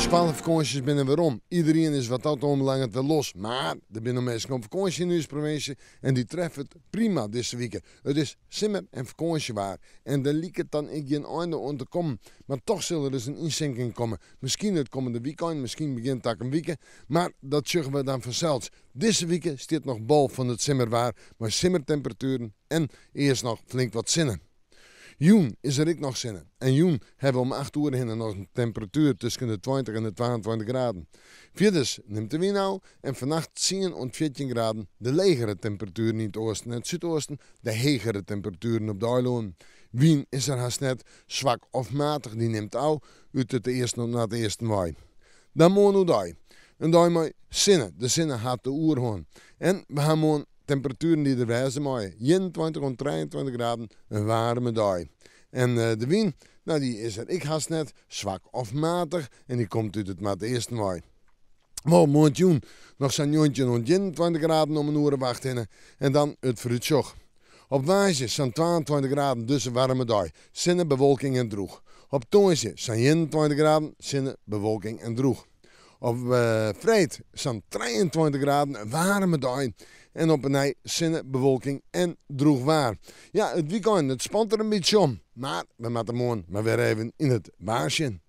Skoallefakânsjes binne werom. Iderien is wat dat oanbelanget wer los. Mar der binne noch minsken op fakânsje yn ús provinsje en dy treffe it prima dizze wike. It is simmer en fakânsjewaar en der liket dan ek gjin einde oan te kommen. Mar toch sil der ris in ynsinking komme. Miskien it kommende wykein, miskien begjin takom wike. Mar dat sjogge we dan fansels. Dizze wike stiet noch bol fan it simmerwaar mei simmertemperatueren en earst noch flink wat sinne. Jûn is der ek noch sinne en jûn hawwe we om acht oere hinne noch in temperatuer tusken de 20 en de 22 graden. Fierders nimt de wyn ôf en fannacht 10 oant 14 graden, de legere temperatueren yn it oasten en it súdoasten, de hegere temperatueren op de eilannen. Wyn is der hast net, swak of matich, dy nimt ôf út it easten oant noardeasten wei. Dan moarn oerdei. In dei mei sinne, de sinne hat de oerhân. En we ha moarn temperatueren dy't der wêze meie, 21 oant 23 graden, in waarme dei. En de wyn, no dy is der ek hast net, swak of matich en dy komt út it noardeasten wei. Wol moarntejûn noch sa'n 19 oant 21 graden om in oere of acht hinne en dan it foarútsjoch. Op woansdei sa'n 22 graden, dus in waarme dei, sinne, bewolking en drûch. Op tongersdei sa'n 21 graden, sinne, bewolking en drûch. Op freed sa'n 23 graden, in waarme dei en op 'e nij sinne, bewolking en drûch waar. Ja, it wykein it spant der in bytsje om, mar we moatte moarn mar wer even yn it waar sjen.